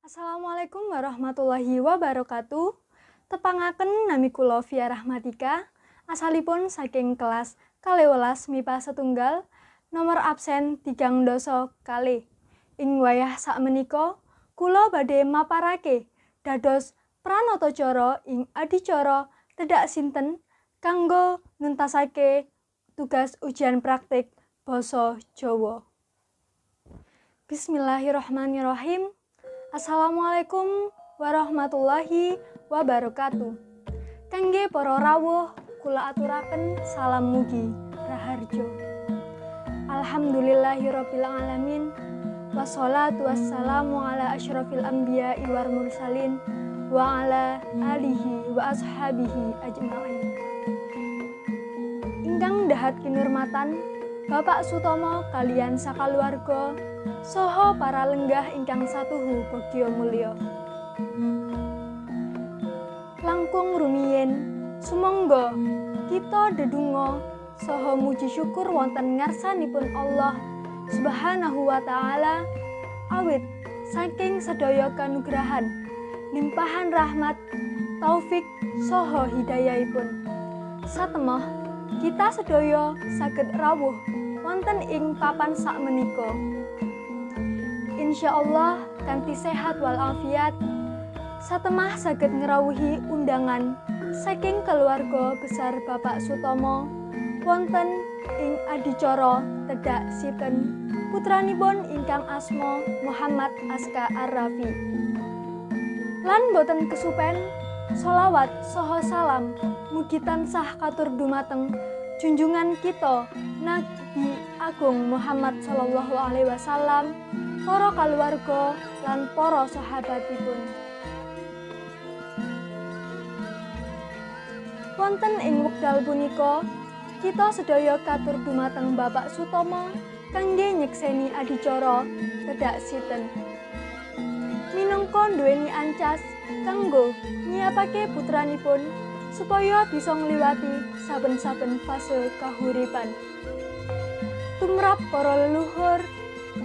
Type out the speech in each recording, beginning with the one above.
Assalamualaikum warahmatullahi wabarakatuh. Tepangaken nami kula Fia Rahmatika, asalipun saking kelas 12 MIPA setunggal, nomor absen 32. Ing wayah sakmenika kula badhe maparake dados pranatacara ing adicara tedhak sinten kanggo nuntasake tugas ujian praktik basa Jawa. Bismillahirrahmanirrahim. Assalamualaikum warahmatullahi wabarakatuh. Kangge para rawuh kula aturaken salam mugi raharjo. Alhamdulillahirabbil alamin. Wassalatu wassalamu ala asyrafil anbiya'i wal mursalin wa ala alihi wa ashabihi ajma'in. Ingkang dahat kinurmatan Bapak Sutomo kalian sakaluwarga saha para lenggah ingkang satuhu bagya mulya. Langkung rumiyin sumangga kita dedonga saha muji syukur wonten ngarsanipun Allah Subhanahu wa ta'ala awit saking sedaya kanugrahan limpahan rahmat taufik saha hidayahipun. Satemah kita sedaya saged rawuh wonten ing papan sakmenika. Insyaallah kanthi sehat walafiat, satemah saged ngrawuhi undangan saking keluarga besar Bapak Sutomo wonten ing adicara tedhak sinten putranipun ingkang asma Muhammad Aska Arrafi. Lan boten kesupen sholawat saha salam mugi tansah katur dumateng junjungan kita Nabi Agung Muhammad sallallahu alaihi wasallam, para kaluwarga lan para sahabatipun. Wonten ing wekdal punika kita sedaya katur dumateng Bapak Sutomo kangge nyekseni adicara tedhak sinten. Minangka nduweni ancas kanggo nyiapake putranipun supaya bisa ngliwati saben-saben fase kahuripan. Tumrap para leluhur,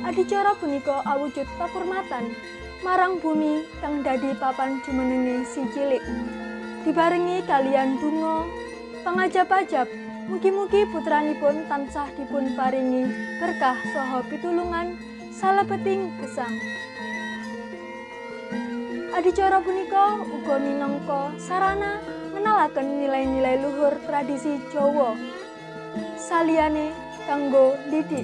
adicara punika awujud pakurmatan marang bumi kang dadi papan jumenenge si cilik. Dibarengi kalian donga pangajap-ajap, mugi-mugi putranipun tansah dipun paringi berkah saha pitulungan salebeting gesang. Adicara punika uga minangka sarana ngenalaken nilai-nilai luhur tradisi Jawa. Saliyane kanggo didik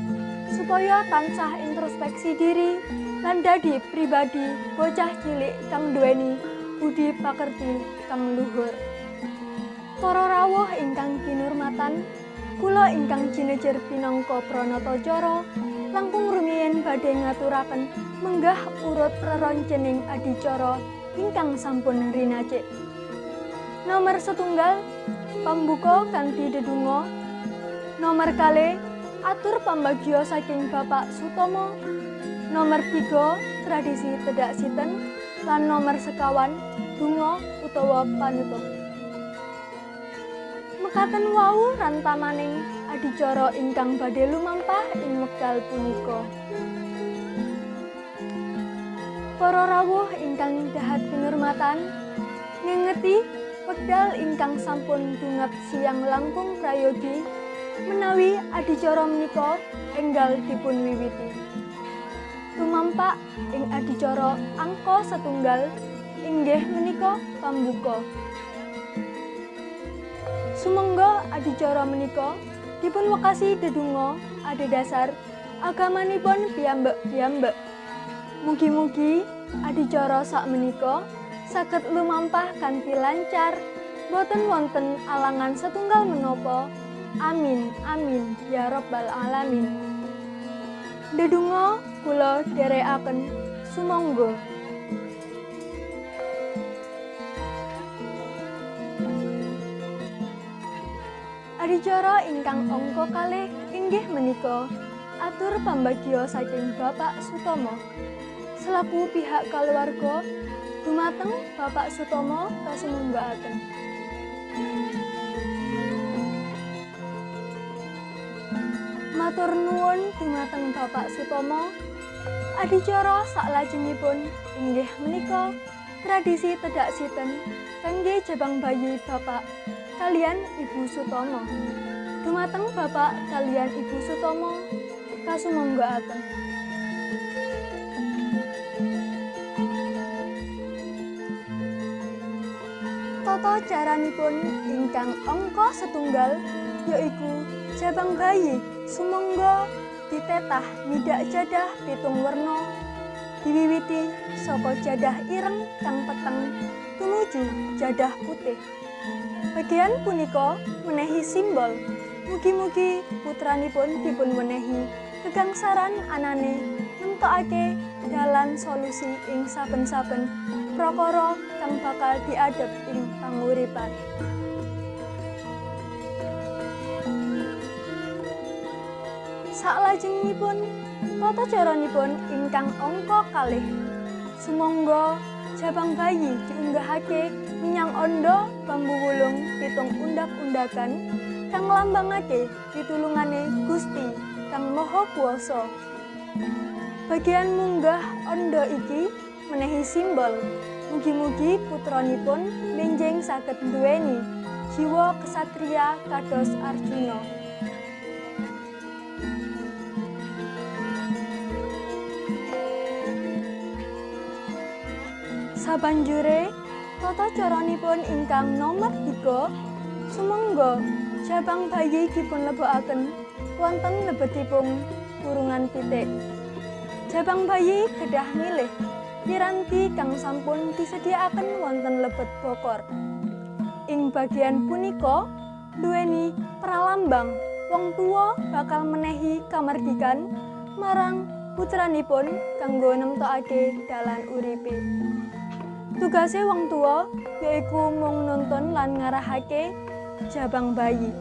supaya tansah introspeksi diri lan dadi pribadi bocah cilik kang duweni budi pakerti kang luhur. Para rawuh ingkang kinurmatan, kula ingkang jinejer pinangka pranatacara langkung rumiyin badhe ngaturaken menggah urut reroncening adicara ingkang sampun rinacik. Nomor setunggal, pambuka kanthi dedonga. Nomor kalih, atur pambagya saking Bapak Sutomo. Nomor 3, tradisi tedhak sinten. Lan nomor 5, donga utawa panutup. Mekaten wau rantamaning adicara ingkang badhe lumampah ing wekdal punika. Para rawuh ingkang dahat kinurmatan, ngengeti wekdal ingkang sampun dungap siang langkung prayogi menawi adicara menika enggal dipun wiwiti. Tumampak ing adicara angka setunggal inggih menika pambuka. Sumangga adicara menika dipun wekasi dedonga adhedhasar agamanipun piyambak-piyambak. Mugi-mugi adicara sakmenika saged lumampah kanthi lancar, boten wonten alangan setunggal menapa. Amin amin ya rabbal alamin. Dedonga kula dherekaken sumangga. Adicara ingkang angka kalih inggih menika atur pambagya saking Bapak Sutomo selaku pihak keluarga dumateng Bapak Sutomo kasumunggaaken. Matur nuwun dumateng Bapak Sutomo. Adicara saklajengipun inggih menika tradisi tedak siten kangge jabang bayi Bapak kalian Ibu Sutomo. Dumateng Bapak kalian Ibu Sutomo kasumanggaaken. Tata caranipun ingkang angka setunggal yaiku jabang bayi sumangga ditetah midak jadah pitung werna, diwiwiti saka jadah ireng kang peteng tumuju jadah putih. Bagian punika menehi simbol mugi-mugi putranipun dipun wenehi kegangsaran anane nemtokake dalan solusi ing saben-saben prakara kang bakal diadhep ing panguripan. Saklajengipun tata caranipun ingkang angka kalih, sumangga jabang bayi diunggahake menyang onda bambu wulung pitung undak-undakan kang nglambangake pitulungane Gusti Kang Maha Kuwasa. Bagian munggah onda iki menehi simbol mugi-mugi putranipun benjing saged nduweni jiwa kesatria kados Arjuna. Sabanjure tata caranipun ingkang nomer 3, sumangga jabang bayi dipun lebokaken wonten lebetipun kurungan pitik. Jabang bayi kedah milih piranti kang sampun disediakaken wonten lebet bokor. Ing bagian punika duweni pralambang wong tuwa bakal menehi kamardikan marang putranipun kanggo nemtokake dalan uripe. Tugase wong tuwa yaiku mung nuntun lan ngarahake jabang bayi.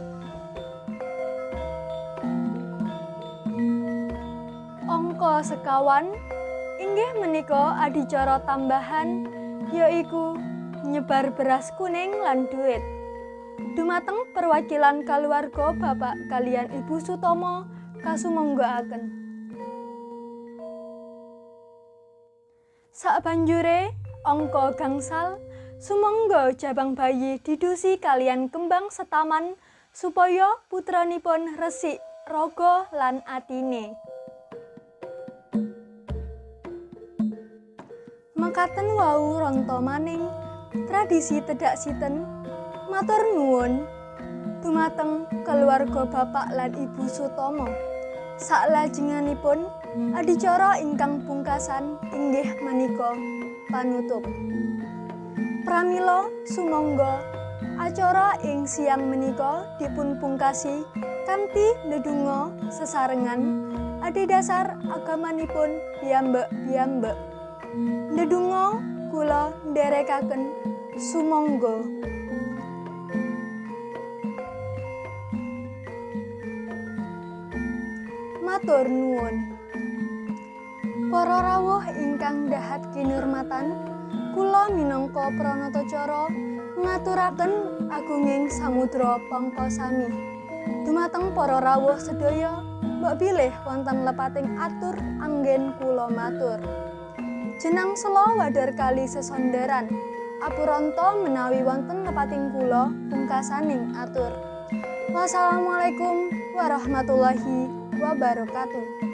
Angka sekawan inggih menika adicara tambahan yaiku nyebar beras kuning lan duit. Dumateng perwakilan kaluwarga Bapak kalian Ibu Sutomo kasumanggaaken. Sabanjure angka gangsal, sumangga jabang bayi didusi kalian kembang setaman supaya putranipun resik raga lan atine. Mekaten wau ronto maning tradisi tedak siten. Matur nuwun dumateng keluarga Bapak lan Ibu Sutomo. Saklajenganipun adicara ingkang pungkasan inggih menika panutup. Pramila sumangga acara ing siang menika dipun pungkasi kanthi ndedonga sesarengan adhedhasar agamanipun piyambak-piyambak. Ndedonga kula nderekaken sumangga. Matur nuwun. Para rawuh ingkang dahat kinurmatan, kula minangka pranatacara ngaturaken agunging samudra pangkasami. Dumateng para rawuh sedaya, mbok bilih wonten lepating atur anggen kula matur. Jenang sela wadar kali sesonderan, apuranta menawi wonten lepating kula pungkasaning atur. Wassalamualaikum warahmatullahi wabarakatuh.